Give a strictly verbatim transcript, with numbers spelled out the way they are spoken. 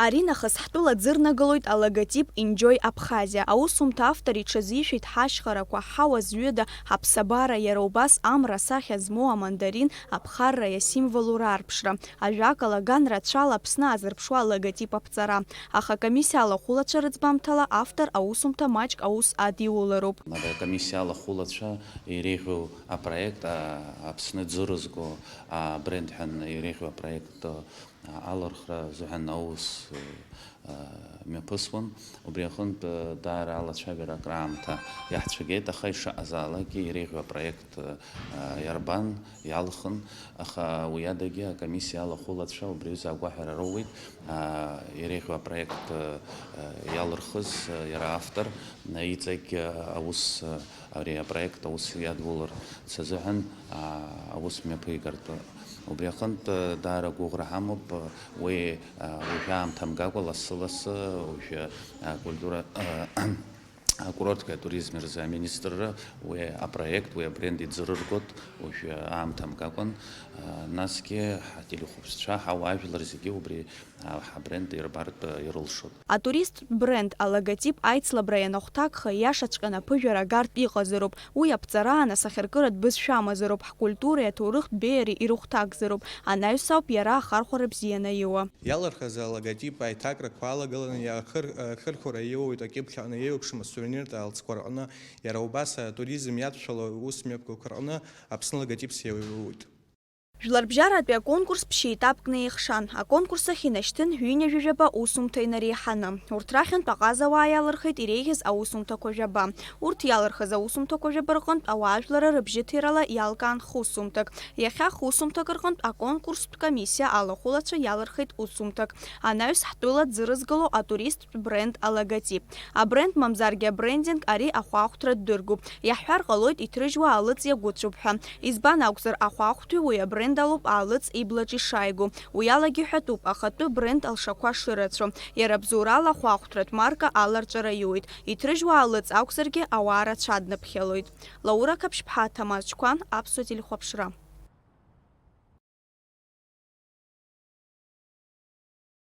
Аринахыс ҳтәыла дзырнагалоит алоготип Enjoy Abkhazia. Аусумҭа автор иҽазишәеит ҳашьхарақәа, ҳауа зҩыда, ҳаԥсабара, иара убас амра асахьа змоу амандарин аԥхарра иасимволу раарԥшра. Ажәакала, ган рацәала Аԥсны азырԥшуа алоготип аԥҵара. Аха акомиссиа алахәылацәа рыӡбамҭала автор аусумҭа маҷк аус адиулароуп. Акомиссиа алахәылацәа иреиӷьу апроект, а, Аԥсны ӡырызго, а, бренд ҳәа иреиӷьу апроект, а, алырхра азыҳәан аус, а, мҩаԥысуан. Убри аҟынтә, а, даара алацәажәара акраамҭа иаҳцәагеит, аха ишаҟазаалакгьы иреиӷьу апроект, а, иарбан, иалхын, аха уи адагьы акомиссиа алахәылацәа убри аҩыза агәаҳәара роуеит, а, иреиӷьу апроект, а, иалырхыз, а, иара автор, а, иҵегь, а, аус, а, ари апроект аус иадуларц азыҳәан, а, аус мҩаԥигартә. Убри аҟынтә, а, даара гәыӷра ҳамоуп, а, уи, а, уажәы аамҭа мгакәа лассы-лассы уажәы, а, акультура, а, акурорттәи атуризми рзы аминистрра уи апроект, уи абренд иӡырыргоит уажәы аамҭа мгакәан, а, насгьы ҳателехәаԥшцәа, ҳауаажәлар зегьы убри, а, ҳабренд ирбартә, а, ирылшоит. Атуристтә бренд алоготип аицлабра ианахәҭакха, ииашаҵәҟьаны аԥыжәара агартә иҟазароуп. Уи аԥҵараан асахьаркыратә бызшәа амазароуп, ҳкультуреи аҭоурыхтә беиареи ирыхәҭакзароуп. Анаҩс ауп иара ахархәара бзиа анаиуа. Иалырхыз алоготип аиҭакрақәа алагаланы иахыр-, ахырхәара иоуеит акьыԥхь аҟны еиуеиԥшым асувениртә аалҵқәа рҟны, иара убас атуризм иадшәало аусмҩаԥгақәа рҟны Аԥсны логотипс иаиуеит. Жәларбжьаратәи аконкурс ԥшьеитапкны еихшан. Аконкурс ахь инашьҭын ҩынҩажәа жәаба усумҭа инареиҳаны. Урҭ рахьынтә аҟазауаа иалырхит иреиӷьыз аусумҭақәа жәаба. Урҭ иалырхыз аусумҭақәа жәаба рҟынтә ауаажәларра рыбжьыҭирала иалкаан хусумҭак. Иахьа хусумҭак рҟынтә аконкурстә комиссиа алахәылацәа иалырхит усумҭак. Анаҩс ҳтәыла дзырызгало атуристтә бренд алоготип. Абренд мамзаргьы абрендинг ари ахәаахәҭра ддыргоуп. Иаҳҳәар ҟалоит, иҭрыжьуа алыҵ иагәыцәуп ҳәа. Избан акәзар, ахәаахәҭҩы уи абренд алоуп алыҵ иблаҿ ишааигәоу. Уи алагьы ҳәатәуп ахатәы бренд алшақәа шырацәоу. Иара абзоурала ахәаахәҭратә марка аларҵәара иуеит. Иҭрыжьуа алыҵ акәзаргьы ауаа рацәа аднаԥхьалоит. Лаура Қаԥшьԥҳа, Ҭамаз Чқәан, Аԥсуа телехәаԥшра.